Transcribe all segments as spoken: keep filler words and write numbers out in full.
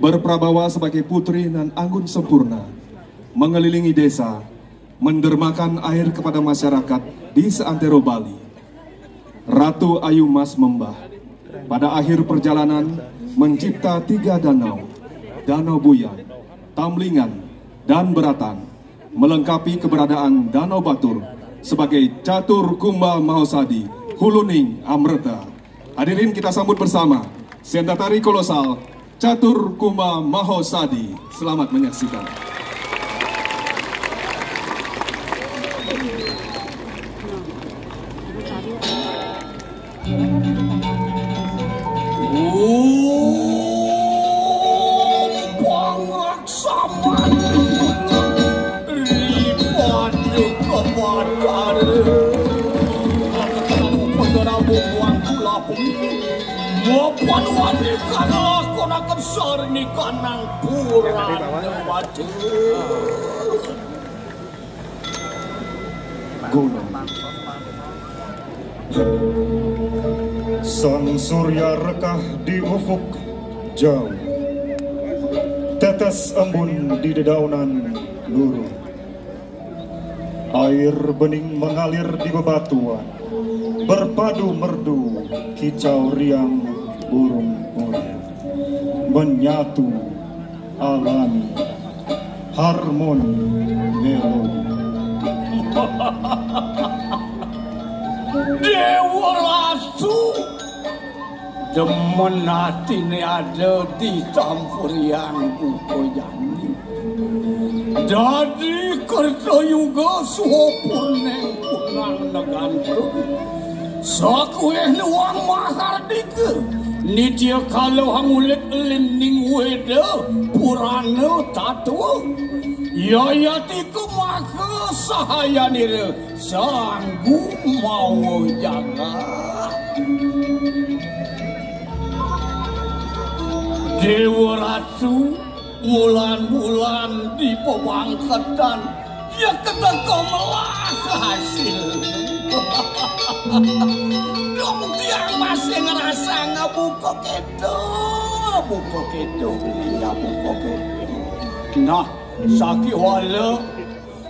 Berprabawa sebagai putri nan anggun sempurna, mengelilingi desa, mendermakan air kepada masyarakat di seantero Bali. Ratu Ayu Mas Membah pada akhir perjalanan mencipta tiga danau, Danau Buyan, Tamlingan, dan Beratan, melengkapi keberadaan Danau Batur sebagai Catur Kumba Mahosadi, Huluning Amreta. Hadirin, kita sambut bersama Sentatari Kolosal Catur Kumba Mahosadi. Selamat menyaksikan. Om Pangaksaman Ripada Kebatara. Kamu penerabu buang kula pun. Mapan wani kalakonaken sarni kanang purana wajib. Gunung. Sang surya rekah di ufuk jauh. Tetes embun di dedaunan luruh. Air bening mengalir di bebatuan. Berpadu merdu kicau riang burung puyuh. Menyatu alami harmoni melodi. Dewa Ratu demen atine ada di Tampuriang Buka Janji. Dadi Kertayuga suha purneng punang negantung. Sakuweh nuwang mahardika, nitya kala hangulit lining weda purana tatwa. Yayatika maka sahayanira sanggu mawa jagat. Dewa Ratu, bulan-bulan di pemangkatan, ya keteka melah hasil. Dong tiang masih ngerasa ngabuka keto, buka keto, ya buka keto. Nah, sakiwala,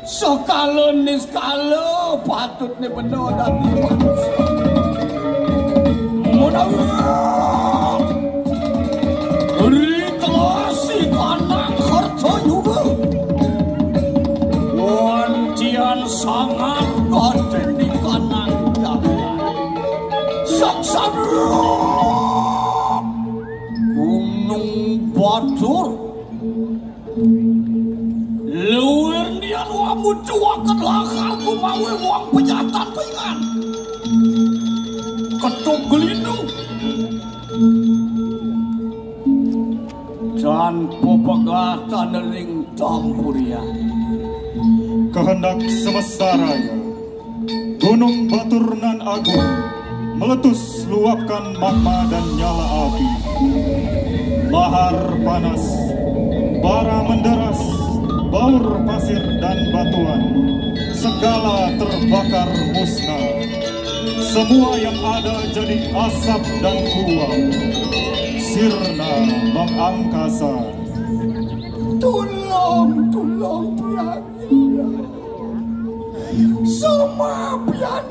sekala niskala patutne bena dadi manusia. Menawi rikala si kanang Kertayuga, wantian sangat gaten di kanang jagat. Saksana Gunung Batur. Luwir nian wamu cuwaken lakar kumawi wong pejatan pingan. Ketuk gelinu. Tanpa pegatan ring Tampurian. Kehendak semesta raya. Gunung Batur nan agung meletus luapkan magma dan nyala api. Lahar panas, bara menderas, baur pasir dan batuan, segala terbakar musnah. Semua yang ada jadi asap dan uap. Sirna mengangkasa. Tulung, tulung, tulung. Sumapian.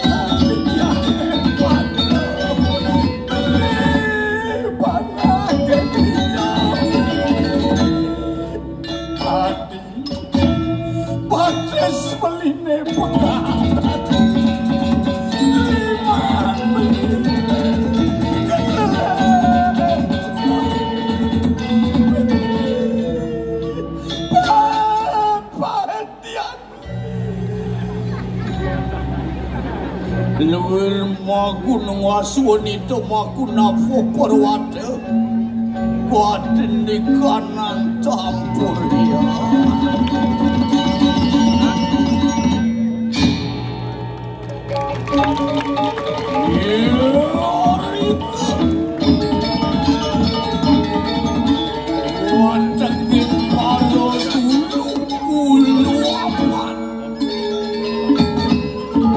Batis beline pegat. Lima beline. Perhatian. Luwir magunung aswanita makunapa perwata. Kuatin di kanan tampur ya. Watekin pada dulu ulu apan.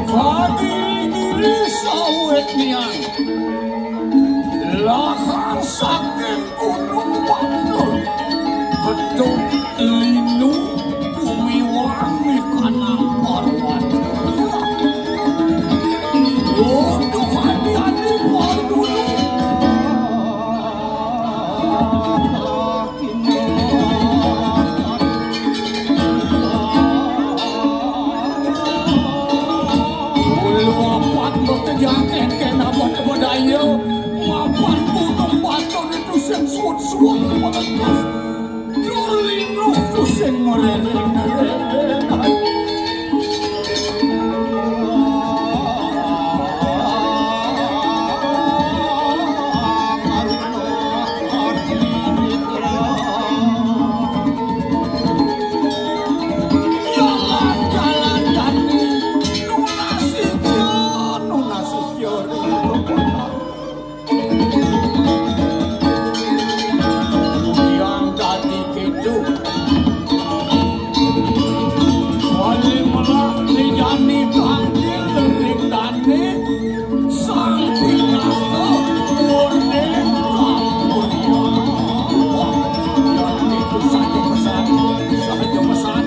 Kagiri-giri sawit nian. Lahar saking gunung Batur. Dur linu sing merene-rene. Jalan-jalan jani nunas sija, nunas sija ring kota. Yang dadi keju. Wali melah lijani tangkil ring dane sang pinaka murni kamulia. Yang itu saja pesan, saja pesan.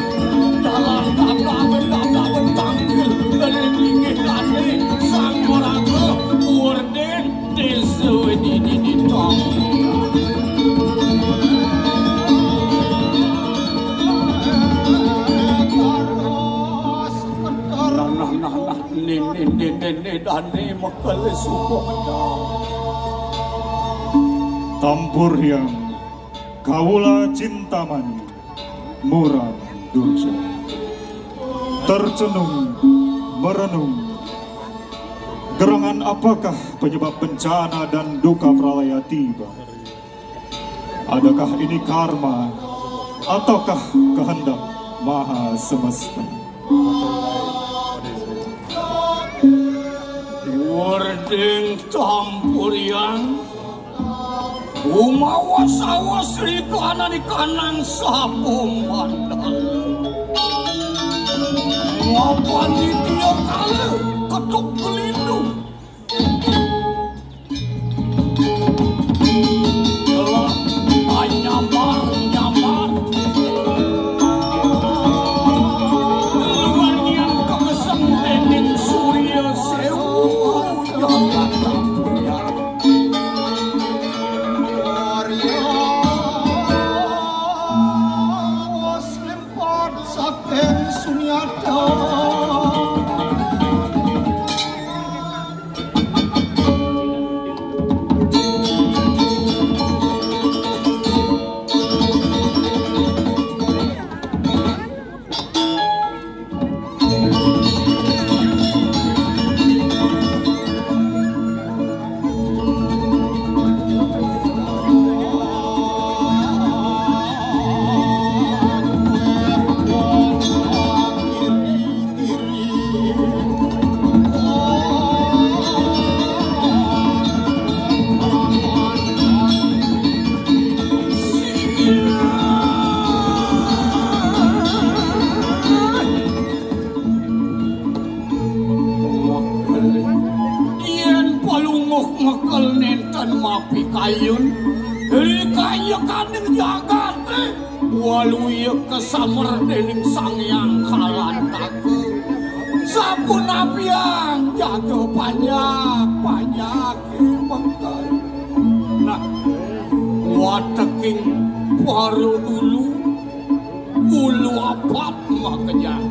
Dalam kata benda-benda tangkil ring linggih dane sang maraga murni. Desa Wedidi di Tong. Nah, nah, nah, nah. Nini, nini, nini, dani mekele suku. Tampur yang kawula Cintamani. Murang Durja. Tercenung, merenung. Gerangan apakah penyebab bencana dan duka pralaya tiba? Adakah ini karma ataukah kehendak Maha Semesta? Werding Tampuriang. Umawas-awas rika anane kanang sapa mandala. Mapan nitya kala ketuk gelindu. Telah anyamar-nyamar. Luar nian kemesem dening Surya Sewu. Jagat Tampuriang. Arya Muslim Pot saking Sunyata. Yen palungguh mekel nenten mapikayun, rikayekaning jagate waluya kasamer dening Sang Hyang Kalantaka. Sapunapiang jaga panjak, panjake mekel. Nah, wateking para dulu, ulu apat makejang.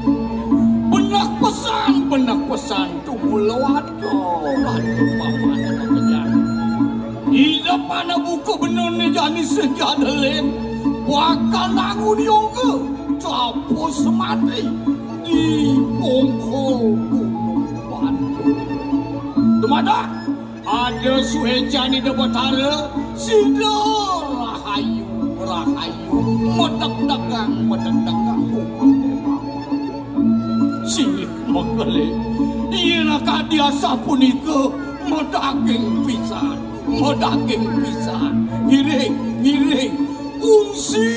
Beneh pesan, beneh pesan, tumula waduh, waduh, papan makejang. Ida pana buka benehne jani sejadelen, bakal nangun yoga, tapus mati di pungkul Gunung Batu. Dumadak ada suecan Ida Betara, sida rahayu, rahayu, medek dagang, medek dagang. Singih mekele, yen kadi asapunika, medaging pisan, medaging pisan. Ngiring, ngiring, kungsi.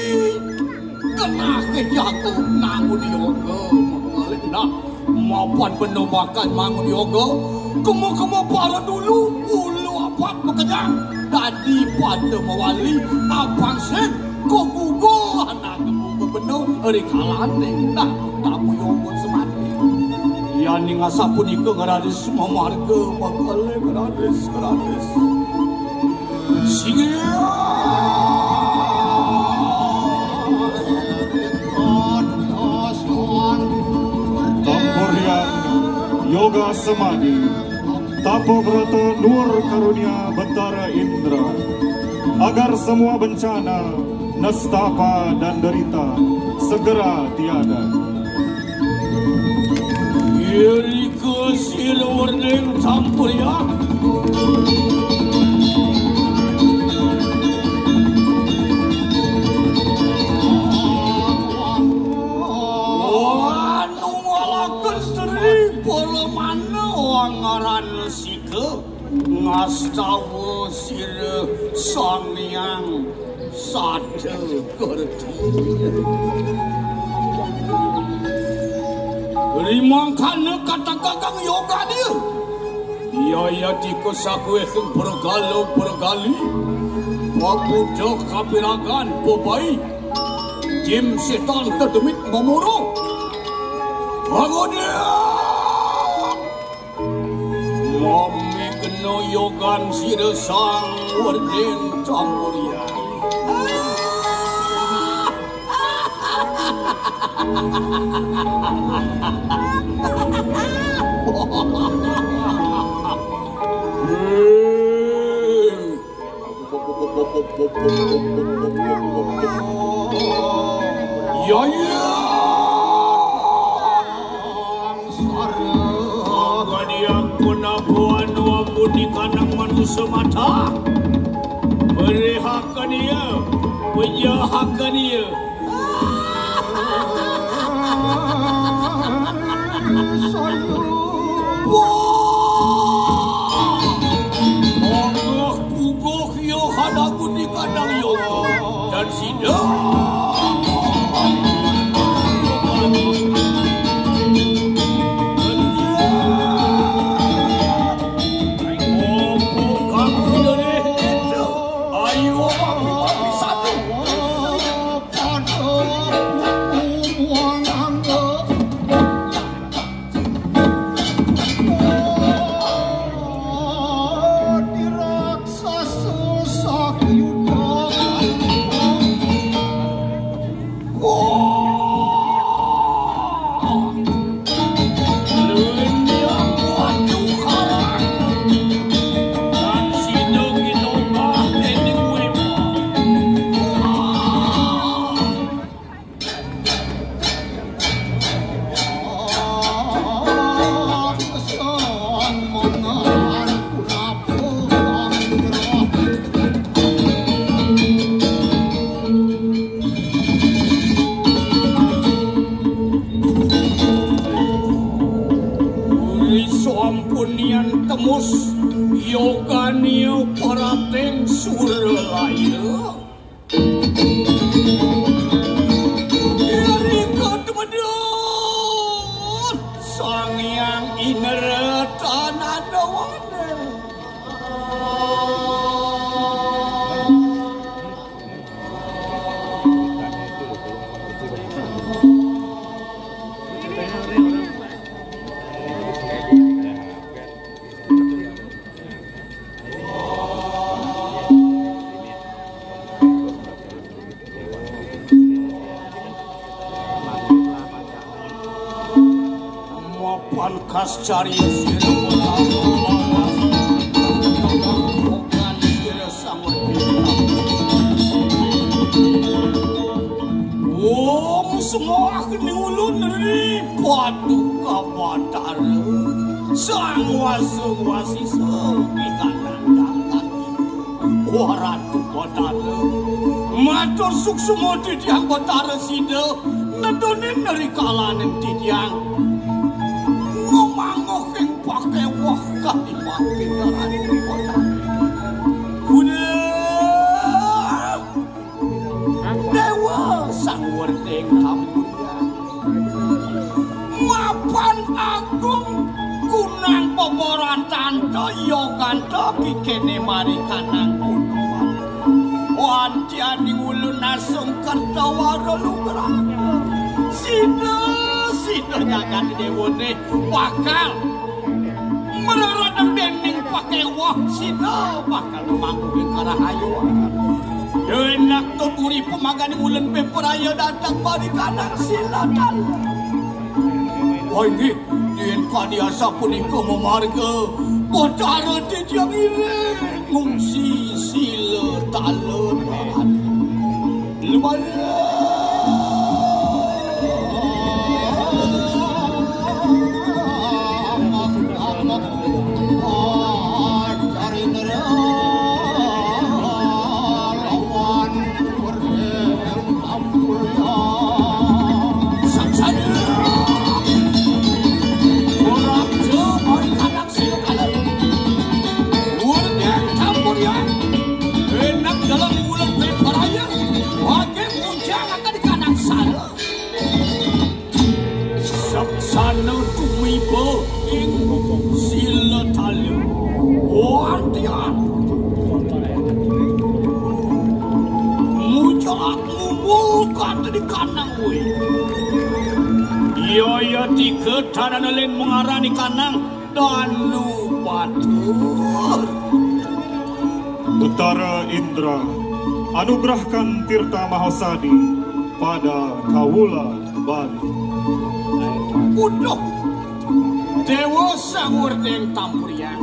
Kenah kejaku nangun yoga mengkalih nah. Mapan benda makan mangun yoga. Kema-kema para dulu, ulu apat makejang. Dadi pada mawali, abang sin, keguguh anak keguguh benda, ri kalaning nah, tamu yoga semati. Yaning asapunika ngradis mamarga, mengkalih ngradis, ngradis. Singgih. Tampurian Yoga Semadi, Tapo Brata Nur Karunia Betara Indra, agar semua bencana Nestapa dan derita segera tiada. Irika sira werding campur ya. Anu ngalaken Sri Palamana ngaran Sika. Ngastawa sira Sang Hyang Sada Kerti. Rimangkana katekagang yoga dia. Yayatika sakuehing pergala pergali. Papuja kapiragan pabai. Jim setan tedemit mamoro. Bangun dia. Mami kena yogan sira sang werdin campurian. Ya, ya. Mangkaniang punapa anu ampun di kanang manusa mata. Berihakan iya, pejahakan iya. Wah! Puguh yo hadaku di kadang yo. Dan sida. Ayo, api, api satu. Uri sampunian tembus yogania parateng suralaya. Iri kademedun Sang Hyang Indra Tanadawana. Mapan kas cari sira. Wong semua kene ulun ri paduka Batara. Sang wasa wasisa pikanang dangan. Wah, Ratu Batara. Matur suksma titiang Batara sida nedonin ri kalaning titiang. Ngemangguh ing pakewah kalimatin Ratu Batara. Kuda. Dewa Sang Werding Kampunya. Mapan agung kunang peboratan toyo kanto kikene mari kanang kunuan. Wantianing ulun asung kerta wara lugrana. Sida, sida jagat dewane bakal Mreredeng dening pakewah sida bakal mangguhi karahayuan. Enak tuturi pemagane ulun pepraya dateng bari kanang silatan. Wah, inggih, yen kadi asapunika mamarga, Batara titiang iring ngungsi sila talunan. Ora aja mari kanak sira kalih. Wurden campur ya. Enak dalam wulan bebaraya. Wage munjang akan kanak sala. Saksana tumiba ing sila talu. Wantian. Mucak mumul kanthi kanang we. Iya, iya, tiga tanana len mengarani kanang. Danu Batur. Betara Indra, anugerahkan tirta mahasadi pada kawula Bali. Uduh, Dewa Sawurding Tampurian,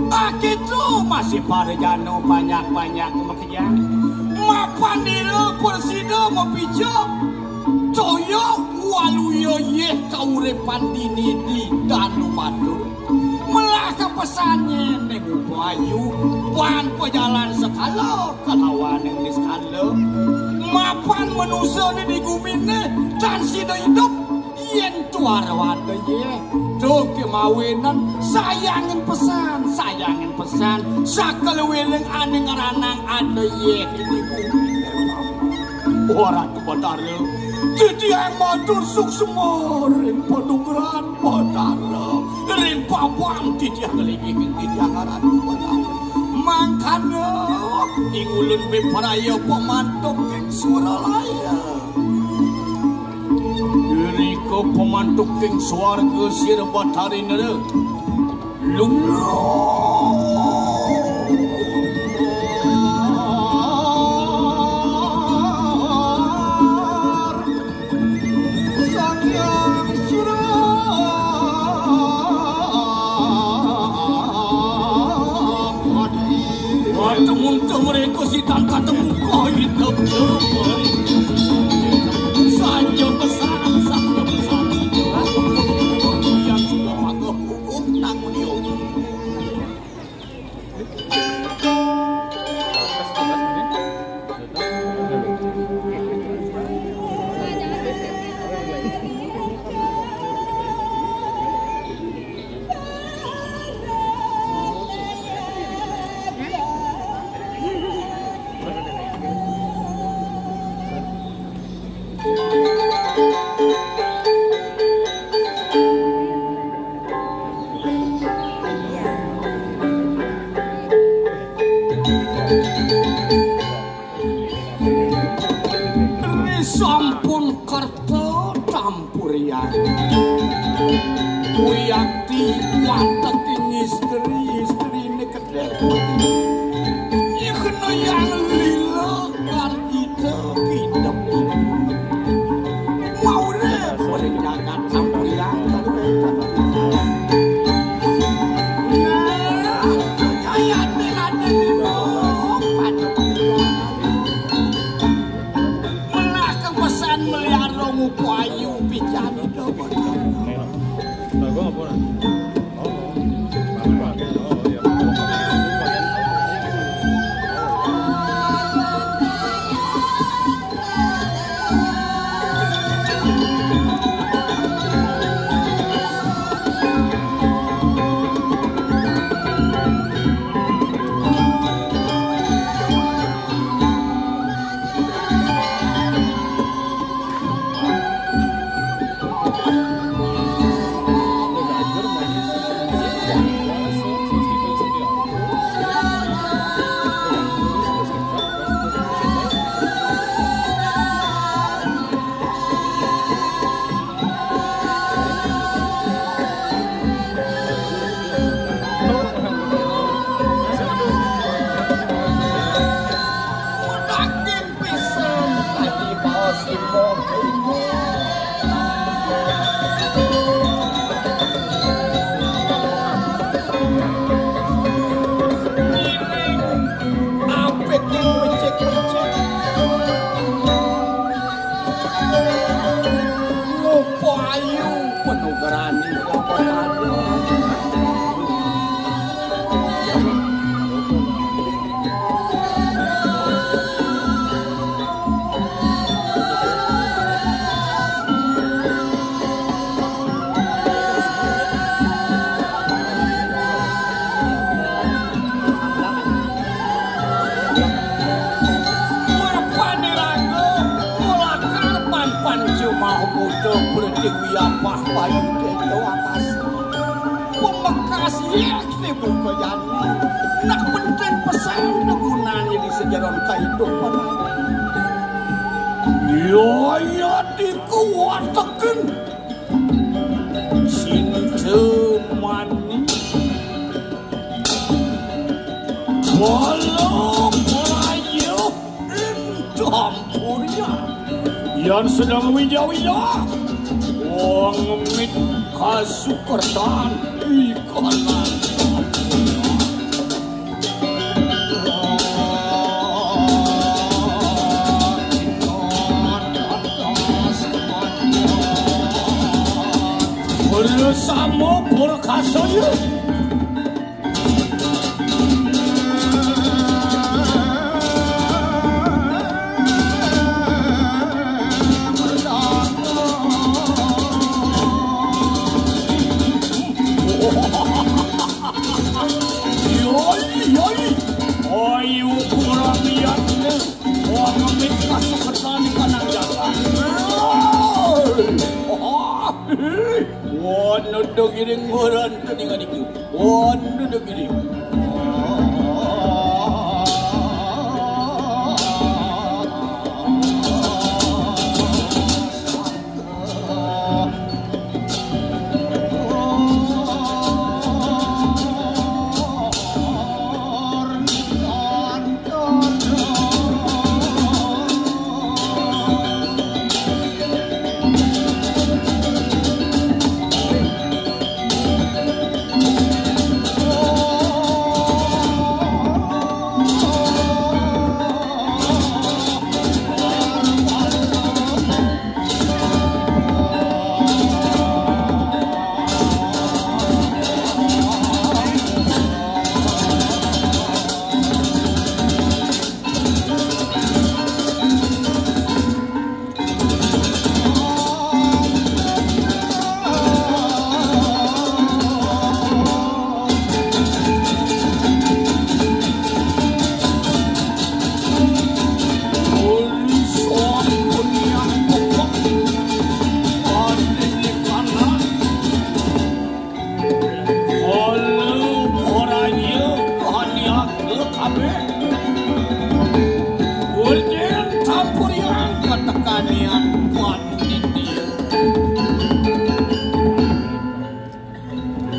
akito masih parajana banyak-banyak makejang. Mapan dira prasida mapija, toya waluya yeh kauripan dini di Danu Batur. Melah kapesannye ning Upayu, pan pajalan sekala kalawaning niskala. Mapan manusane di gumine tan sida idup, yen tuara wada yeh. Duh kemawinan, sayangin pesan, sayangin pesan, sakala weling ane ngranang ada yeh di gumine. Ora Batara, titiang matur suksma ring panugrahan Batara, ring pabang titiang ngelinggih titiang aran Batara. Mangkana ing ulun bebaraya pamantuk ing Suralaya. Irika pamantuk ing swarga sira Batari nera. Lumrah. Wah, temuntah mereka si tangka temuka hidup. Saja besar, saja besar. Yang sudah maka hukum nang meniup. Ri sampun kerta tampurian. Wiakti wateking istri, istrine kedhel. Ikna yang lila ngargita kidep. Maurip ring jagat sampurian. Ayat ning ati lima. Melah kang pesan meliara ngupayu pican ida. Ayu penugraning Bapak Raden. Mapane raga, lakar pan-pan jumah buta pratiwi apah payu deta akasa. Pamekas yekti buka jani. Nak penting pesan gunane di sajeron kaidupan. Yaya dikuatekin cinta manis. Walau raya intam purya. Yan sedang wija-wija. Wong mit kasukertan ikanan. Bersama perkasanya. Yoi, yoi. Ayu kurang liat ne. Wah, ngemit masuk ke tani kanang jalan. Wah, nuduh giring ngoran teningan iki. Wah, nuduh giring. Ora iya, ora iya, kabeh. Ulin campur yang katekanian buat India.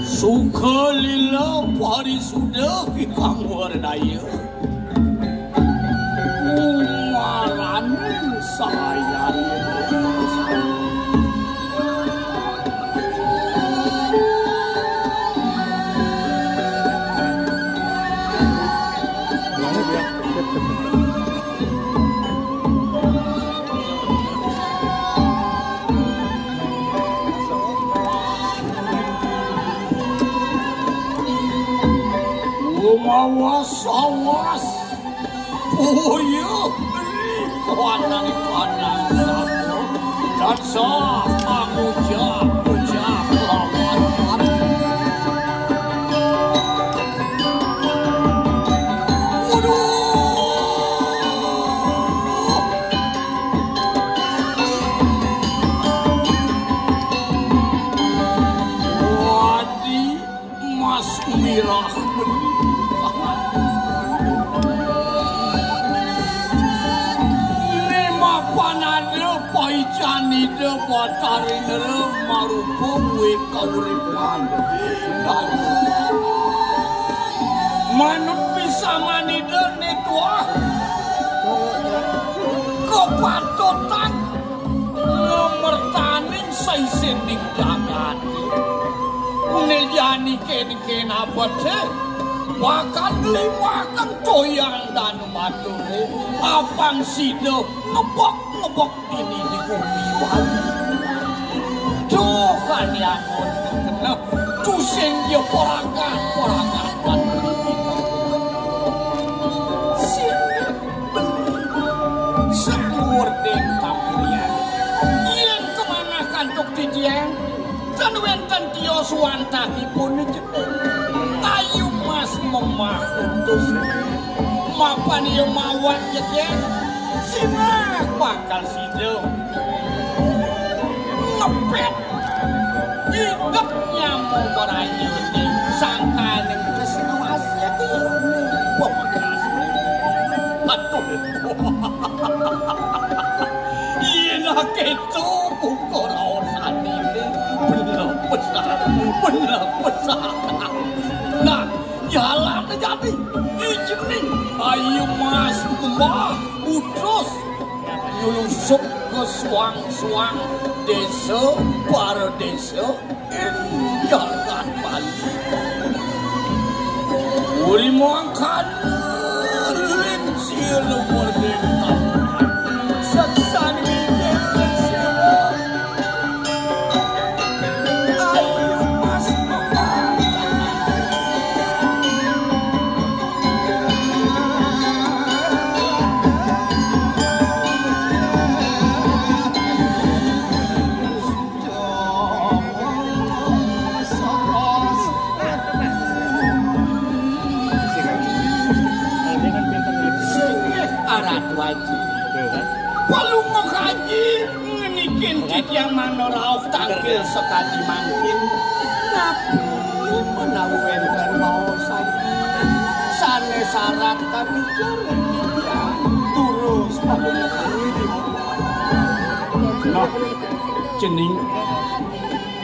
Suka lila parisuda ikang wardaya. Umaraning sayan. Lumawas awas. Oh iya, beli kawanan kanan satu. Dan sah mengucap ucap lawan. Waduh. Wadi Mas Mirah benih. Lima panada paicanida bataring rem marupa wé kauripan. Manut pisamanida nituah kapatutan ngamertaning saisening jagaté. Né jani kénkén abet, bakal nglimbakaken toyang Danu Baturé, apang sida ngebok-ngebok dini di gumi Bali. To Sing ya porakan, porakan. Sing beli. Sang werding kamurian. Yen kemanah kantuk titiang, ten wenten tios wantahipun jeneng. Ayu Mas Memah utus. Mapan iya mawak jegég. Sinah bakal sida ngepet idep nyama merayu di sangkaning tresna asih. Aduh. Yen akéto buka raosane, bener besar, bener besar. Nah, jalan jadi ijening Ayu Mas Kembah utus nyulusuk ke suang-suang desa, para desa, ing jagat Bali. Uri mangkana ring sila merdeka. Saksane ring sila. Ayu Mas Memah. Singgih Ratu Aji. Palungguh Aji ngenikin titiang mangda rauh tangkil sakadi mangkin. Napi menawi wénten baos Aji sané sarat kabicara titiang? Durus paduka. Nah, cening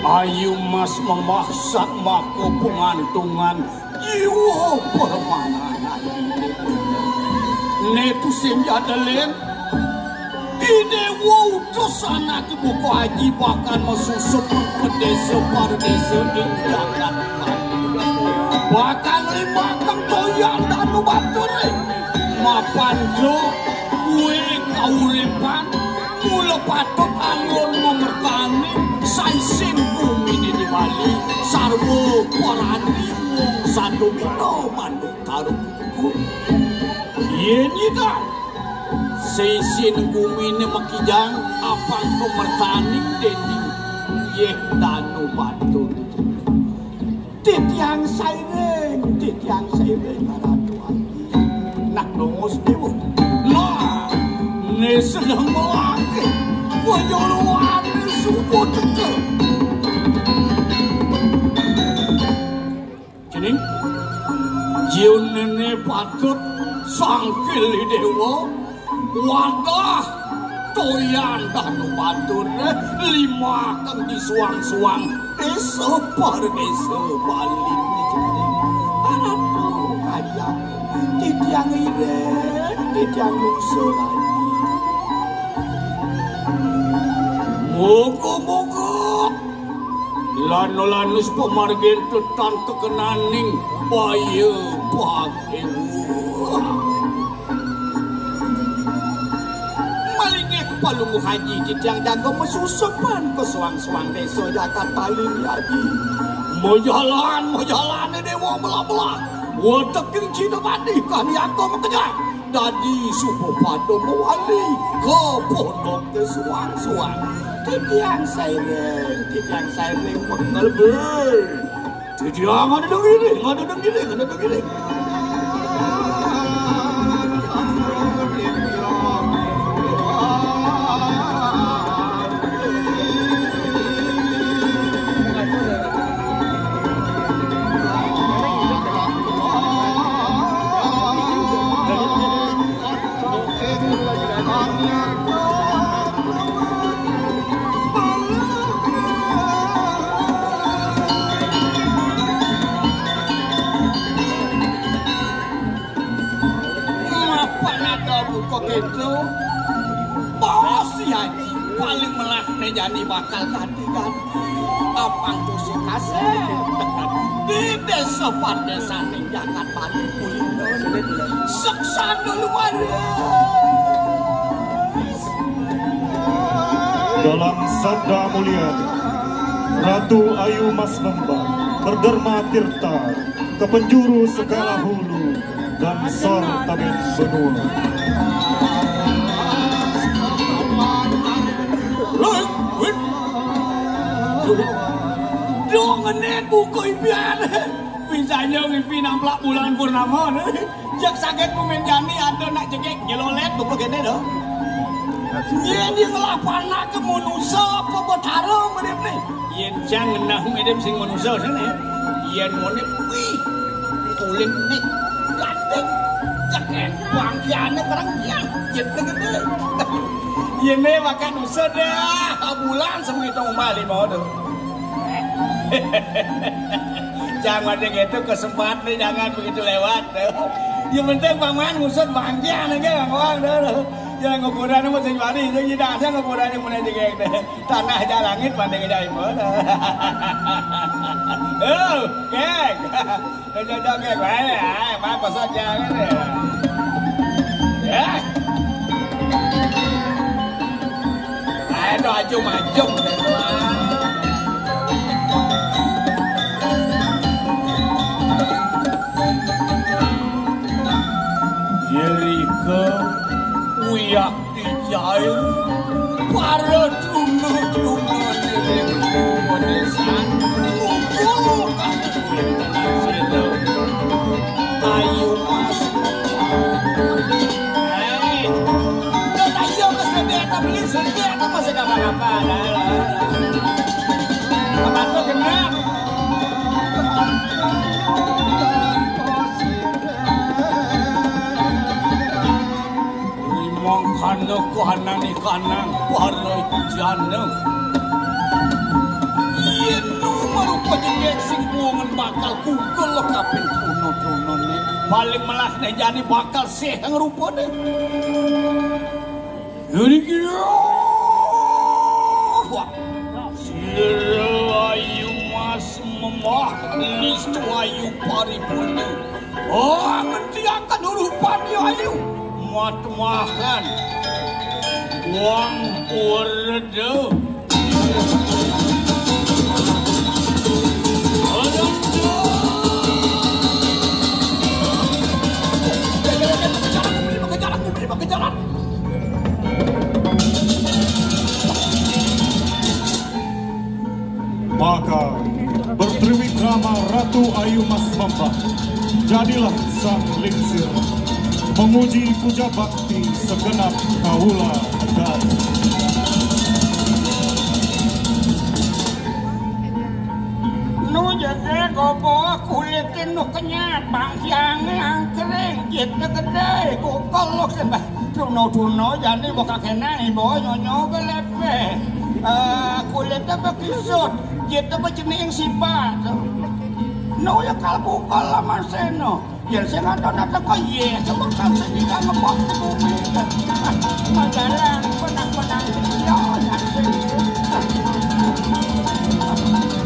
Ayu Mas Memah satmaka pangantungan jiwa permanan. Né tusing jadelin, I Déwa utus anak buka Aji bakal masusup ke desa pardesa ing jagat. Bakal nglimbakan toyan Danu Batur. Mapan kuwi kauripan, mula patut anggon mamertaning saisin guminé di Bali, sarwa parani wong sadumina manut tarungku. Yén nyidang saisin guminé makijang, apang pamertaning déning Yéh Danu Batur. Titiang sairing, titiang sairing, Ratu Aji. Nak nongos déwa. Nah, né sedeng melangkih. Penyuluhan suku teke. Cening, jiunené patut sangkil I Déwa. Wadah toyan Danu Batur, eh, limaken di suang-suang désa pardésa Bali. Aduh, kayang titiang irit, titiang lungsur lagi. Moga-moga Lana-lanus pamargin tetan tekenaning baya pagéwuh. Malinggih Palungguh Aji, titiang jaga masusupan ka suang-suang désa jagat Bali, Aji. Majalan, majalan, déwa belah-belah. Weteking Cina Pati kaniaka makejang. Dadi suba pada mawali ka pondoké suang-suang. Titiang sairing, titiang sairing, mengkelebé. Titiang ada dong iring, ada dong iring, ada dong iring. Mapan ada buka gitu. Bos ya, paling melah mejani bakal tadi kan. Apang tusing kasih. Di désa pardésaning jagat Bali kuliner. Seksa dulu. Dalam sabda mulia Ratu Ayu Mas Memba. Derma Tirta, ke penjuru segala hulu dan sor tabet benua. Loh, wit. Dong ngenet buku impian. Bisa nyong impi namplak bulan purnama nih. Jak saget pemain jani ada nak jegek jelolet buku gede doh. Yen yang lapanake manusa apa betara mirip nih. Yen cang ngenah mirip sing manusa sini. Yen ngene wih. Kulit nih. Ganteng. Cekek. Wangkiane kerenggian. Yen gede. Yen ne makan usut dah. Bulan semua itu umbah lima tu. Jangan ada gitu kesempatan nih, jangan begitu lewat. Yang penting paman ngusut bangkian aja bang orang dah. Jangan nguburan sama sing wali, sing tidak ada nguburan yang mana juga gitu. Tanah aja langit pandai aja ibu. Oh, geng. Jodoh geng, baik ya, apa saja gitu ya. Ya. Ayo, ayo, maju. Yeriko, uyak dijail, para truna-truna diri, wadisan, ngumpul kasih. Ayo, Mas. Eh, kita ayo ke sini, kita beli sini, kita masih kapan-kapan. Apa tuh genap? Limang kana kahanan ikanang para jana. Yen nu marupa jengek sing buangan bakal kukel kaping truna-trunane. Paling melas ne jani bakal seh ngrupane. Jadi kira. Wah. Sira ayu mas memah listu ayu paripurna. Oh, ngentiaken urupane ayu. Matmahan. Wang urda. Maka bertriwikrama Ratu Ayu Mas Mambah, jadilah sang lingsir, menguji puja bakti segenap kaula negari. Nu jege gobo kulit nu kenyat, bangkiange angkring, jit gede, kukel lo kena. Duno-duno jani buka kena ibo nyonyo belepe. Eh, kulitnya bekisut, jitnya becening sipat. Nu ya kal kukel lo maseno. Yen sing ada dateng ke ye, coba kan sing kita ngebok ke bumi. Majalan, penang-penang, ya, ya, sing.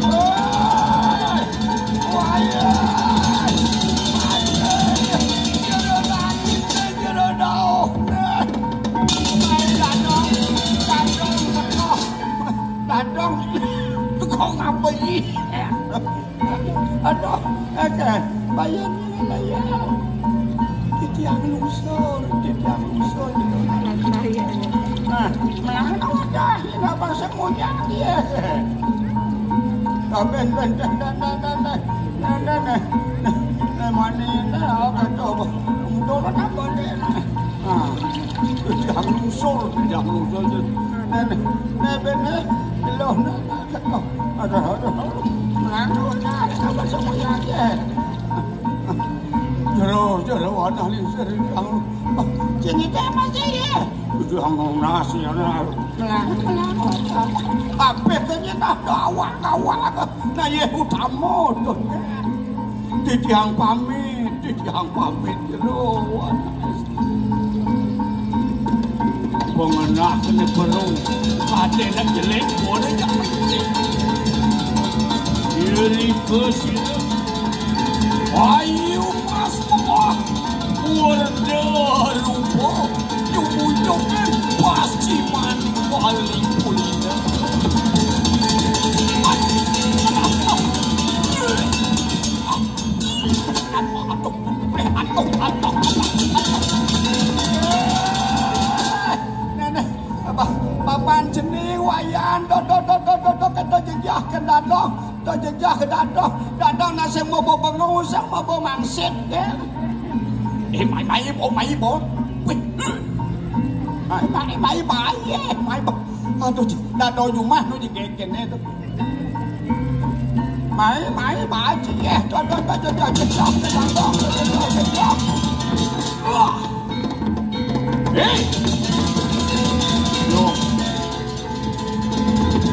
Woi, woi, woi. Jero langit, jero daun. Ayo, ladong, ladong, ladong. Kok ngapa ini? Aduh, aduh, bayar, bayar. Titiang lungsur, titiang lungsur. Nah, mana udah, kenapa semuanya dia? Ben, ben, ben, ben, ben, ben, ben, ben, ben, ben, mana ini, apa tuh? Turun apa nih? Nah, titiang lungsur, titiang lungsur. Nah, nah, nah, ben, nah, belum, nah. Aduh, aduh, aduh. Melangkah, ada apa semuanya aja? Jero, jero, anak lingsir ini. Sini teh masih ya. Udah ngonas ya, nah. Melangkah, melangkah. Apa tanya tak gawat, gawat. Nah, ya utama tuh. Titiang pamit, titiang pamit jero. Pengenah kene perung, kate nak jelek, boleh jak pencik. Diri ke sini. Ayu mas mewah, warna rupa, nyubunyukan pas ciman paling pulida. Aduh, aduh, aduh. Ni wayan, do, do, do, do, do, do, kata jejah ke dadah, do jejah ke dadah, dadah nak sing bobo bengong, sing bobo mangsit, ya. Eh, mai, mai, bo, mai, bo. Wih. Mai, mai, mai, mai, eh, mai, bo. Aduh, dadah jumah nu jegegen itu. Mai, mai, mai, eh, do, do, do, do, do, do, do, do, do, do, do. Wah. Hei. Yo.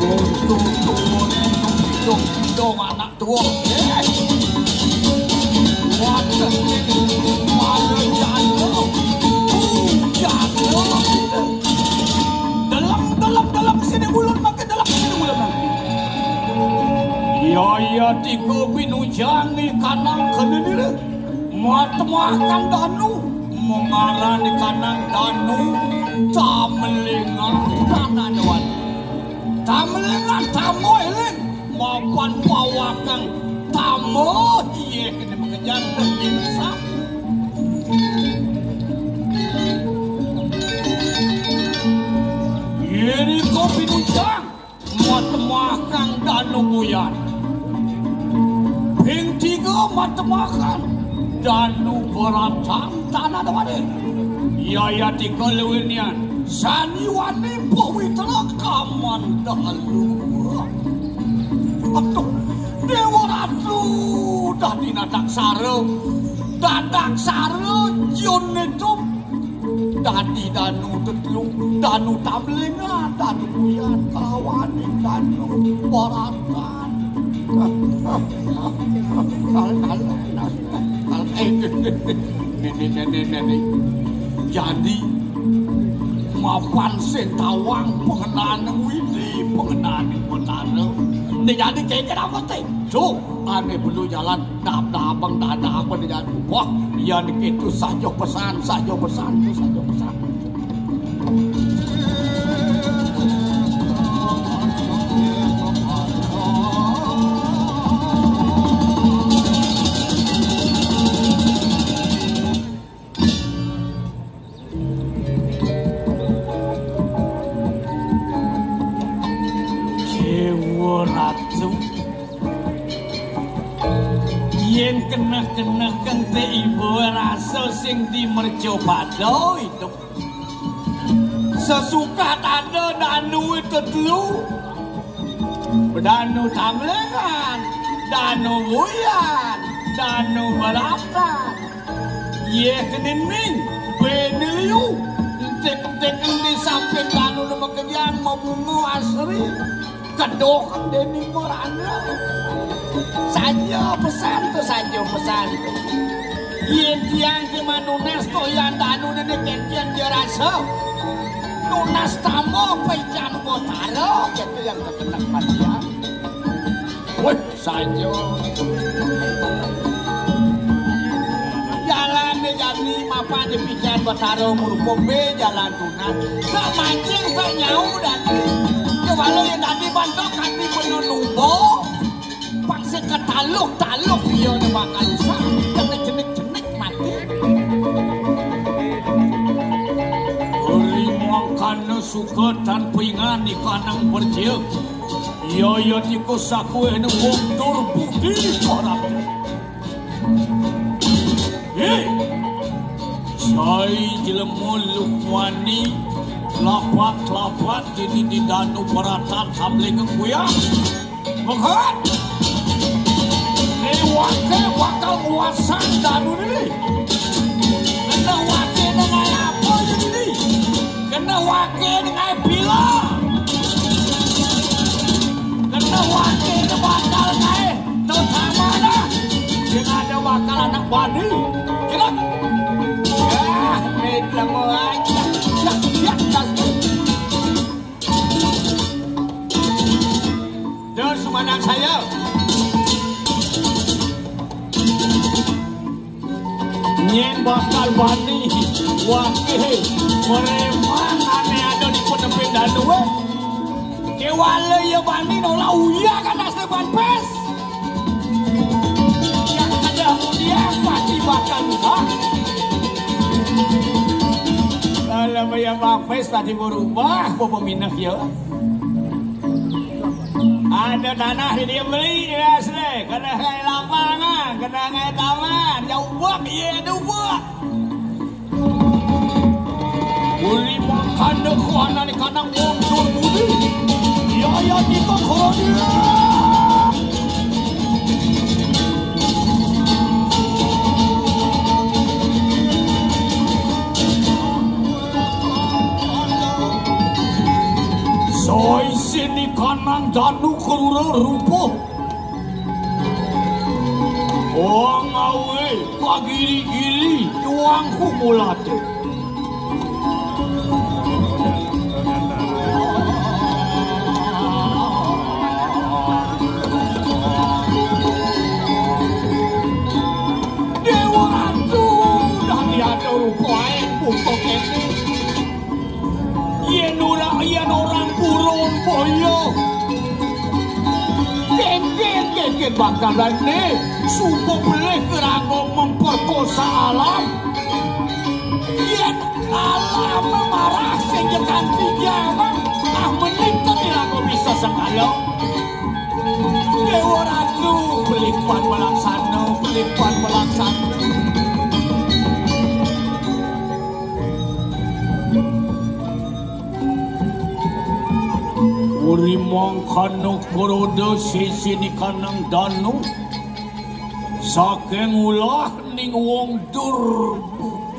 Untung tuwa, untung, untung, untung anak tuwa. Eh. Waduh, ini malah jatuh. Uh, jatuh. Dalam, dalam, dalam sini ulun, maka dalam sini ulun. Iya, iya, tiga binujang ikanang kenini. Matemakan danu, mengarani kanang danu, tamelingan tanah dewan. Tamelingan tamu eling, mapan pawakang tamu, iye kene pekerjaan terbiasa. Ini kopi nujang. Matemakan danu buyan. Ping tiga matemakan danu beratan tanah dewade. Yaya tiga lewenian. Sani wani pawitra kaman dalu. Aduh, Dewa Ratu dah dinadak sara. Dadak sara jun itu. Dadi danu tetelu, danu tablingan, danu buyan, kalawaning danu baratan. Nene, nene, nene. Jadi, mapan sing tawang pengenane widi, pengenane Betara. Nek jadi kengken apa, Ting? Cuk, ane belu jalan. Dap-dapeng, dap-dapeng, dap-dapeng. Wah, iya niki itu saja pesan, saja pesan, itu saja pesan. Dewa Ratu, yen keneh-keneh kente ibu rasa sing di mercapada idup. Sesuka ada danu itu telu. Danu Tamlengan, danu Buyan, danu Belatan. Ye kening, bene liu. Entik-entik di samping danu nama kenyang mabunga asri. Keduh dening Miranda. Saja pesan tu, saja pesan. Yen tiang ke manunas tu yang danu dene kentian dia rasa. Nunas tamu pecan kotara, gitu yang kekenak matian. Weh, saja. Jalan dia jadi mapan di pican Betara murupa be jalan tunas. Tak mancing, tak nyau dan. Kewala yang tadi bantok hati penuh lumba. Pang sing ketaluh-taluh iya ne bakal usah. Kena jenik-jenik mati. Ri mangkana suka tanpa ingan ikanang berjaya. Iya, iya, tikus sakuwene wong tur budi parab. Hei! Sai jelema Lukmani lapat-lapat dini di danu beratan samling kuyang. Menghat! Ni wake bakal nguasang danu ni. Kena wake dengan apa je ni? Kena wake dengan bila. Kena wake dengan bakal naik. Terutama dah. Dia ada bakal anak bani. Kira. Ya, ni lama aja. Ya, ya, ya. Dan semangat saya. Nyen bakal bani wakil preman ane ada di penepin danu, eh. Kewala ya bani nola uya kan asli ban pes. Yang ada mulia pasti bakal lupa. Kalau bayar bapes tadi berubah, apa pemindah ya? Ada tanah di dia beli, dia asli. Kena ngai lapangan, kena ngai taman. Ya ubah, iya ada ubah. Uli makan deh, ku anak ni kanang mundur budi. Ya, ya, kita kalau dia. Soi sini kanang danu kerura rupuh. Wong awe pagiri-giri tuang kumulate. Dewa Ratu dah diatur rupae buka kene. Yen ora, yen orang purun boyo. Kengkeng, kengkeng bakalan ne. Supo belih kerago memperkosa alam. Yen alam marah sing kanthi jaman, ah menika kerago bisa sekalo. Dewa Ratu, pelih pan melaksana, pelih pan melaksana. Uri mangkana kroda sesini kanang danu, saking ulah ning wong durbudi.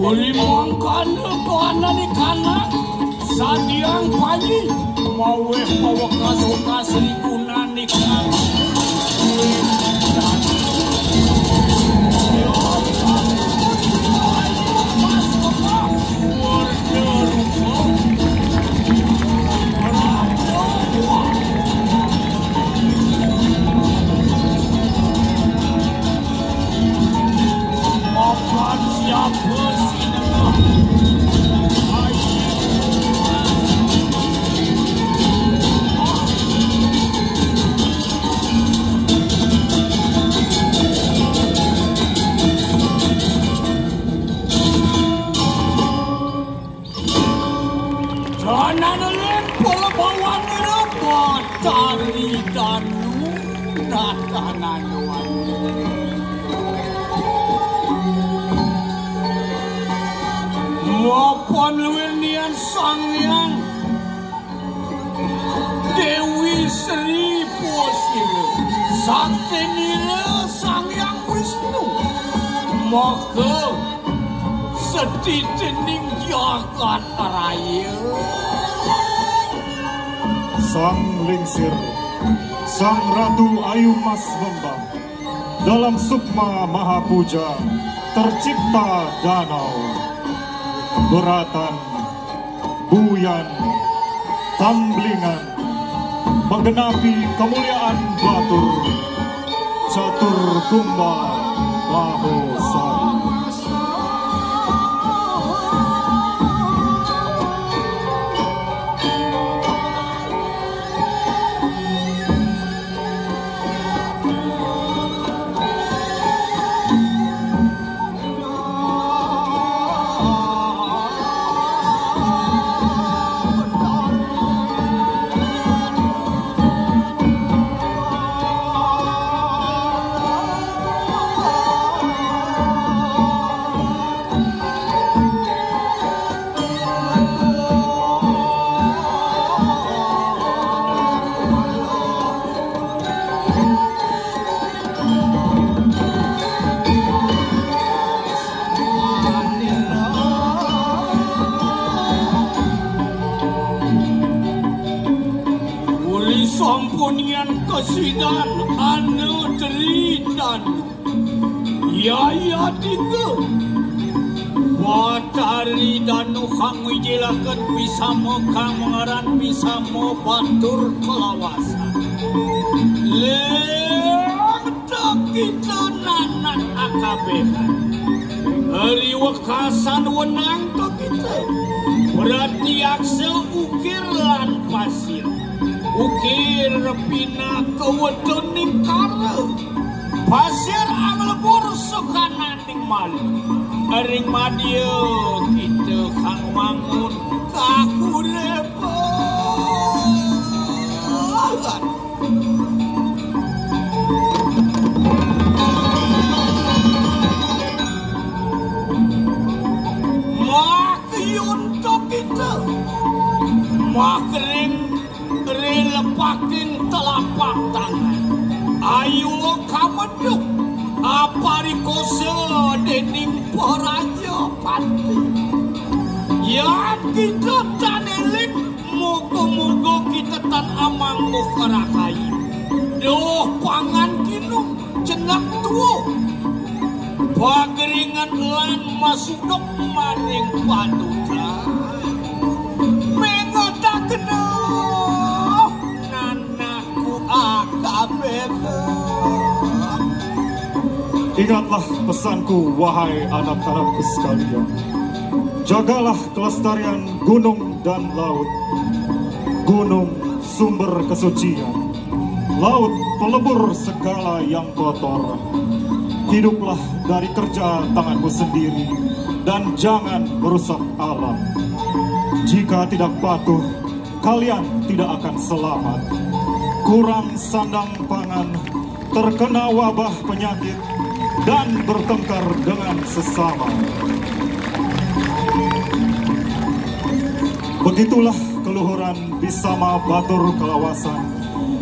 Uli mangkana panani kana sadiang panji maweh mawekal. Suka Sri Gunanik. Makan siapa sih? Dana nelen pala bawanira Batari Danu, nah, dana doan. Mapan luwih nian Sang Hyang Dewi Sri Posira, sakti nira Sang Hyang Wisnu. Maka setitining jagat raya. Sang Lingsir, Sang Ratu Ayu Mas Lembang, dalam sukma mahapuja tercipta danau, beratan, buyan, tamblingan, menggenapi kemuliaan batur, catur kumbal, baho sari. Uli sampunian kasidan anu deridan. Yaya tiga. Batari Danu kang wijilaken pisama kang mangaran pisama batur kalawasan. Leng kita nanak akabehan. Ari wekasan wenang to kita. Berarti aksa ukir lan pasir. Ukir pinaka wetuning kara. Pasir anglebur sukananing malu. Ring madya kita kang mangun kakurepan. Mak yuntuk kita. Mak ring rilepaking telapak tangan. Ayo kameduk aparikosa dening Prajapati. Yan kita tan eling, muga-muga kita tan amangguh rahayu. Duh pangan kinum, cenek tuwuh. Pagringan lan masuduk maring paduka. Mengotakna nanaku akabeta. Ingatlah pesanku, wahai anak-anakku sekalian. Jagalah kelestarian gunung dan laut. Gunung sumber kesucian, laut pelebur segala yang kotor. Hiduplah dari kerja tanganmu sendiri dan jangan merusak alam. Jika tidak patuh, kalian tidak akan selamat. Kurang sandang pangan, terkena wabah penyakit, dan bertengkar dengan sesama. Begitulah keluhuran Bisama Batur Kalawasan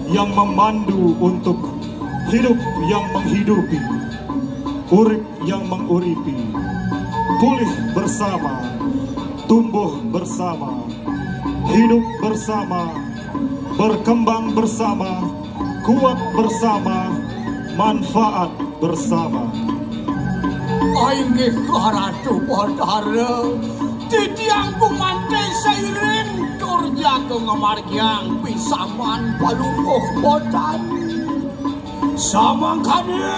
yang memandu untuk hidup yang menghidupi, urip yang menguripi, pulih bersama, tumbuh bersama, hidup bersama, Berkembang bersama, kuat bersama, manfaat bersama. Inggih Ratu Batara, titiang gumanti sairing tur jaga ngamargiang pisaman Palungguh Botani. Samangkana.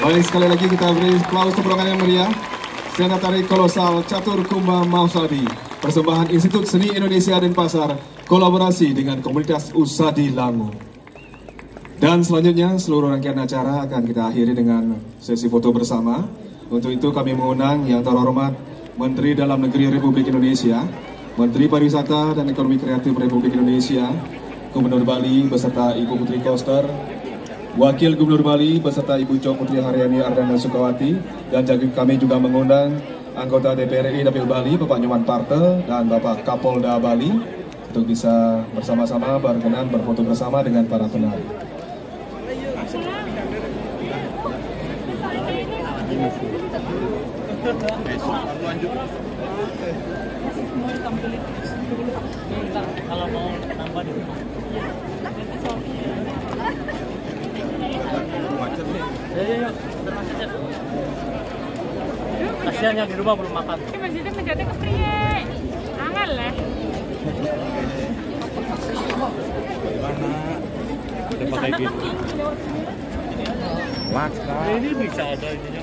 Baik, sekali lagi kita beri aplaus tepuk tangan yang meriah. Sena tari kolosal Catur Kumba Mausadi, persembahan Institut Seni Indonesia Denpasar, kolaborasi dengan komunitas Usadi Langu. Dan selanjutnya, seluruh rangkaian acara akan kita akhiri dengan sesi foto bersama. Untuk itu, kami mengundang yang terhormat Menteri Dalam Negeri Republik Indonesia, Menteri Pariwisata dan Ekonomi Kreatif Republik Indonesia, Gubernur Bali beserta Ibu Putri Koster, Wakil Gubernur Bali beserta Ibu Cok Putri Haryani Ardana Sukawati, dan jagi-, kami juga mengundang anggota D P R ri Dapil Bali, Bapak Nyoman Parte, dan Bapak Kapolda Bali, untuk bisa bersama-sama berkenan berfoto bersama dengan para penari. Kalau mau nambah di rumah. Ayo, ayo, ayo. Kasihan yang di rumah belum makan. Ini masjidnya menjadi kepriye. Angel lah. Gimana? Udah pakai gitu. Ini bisa ada ininya.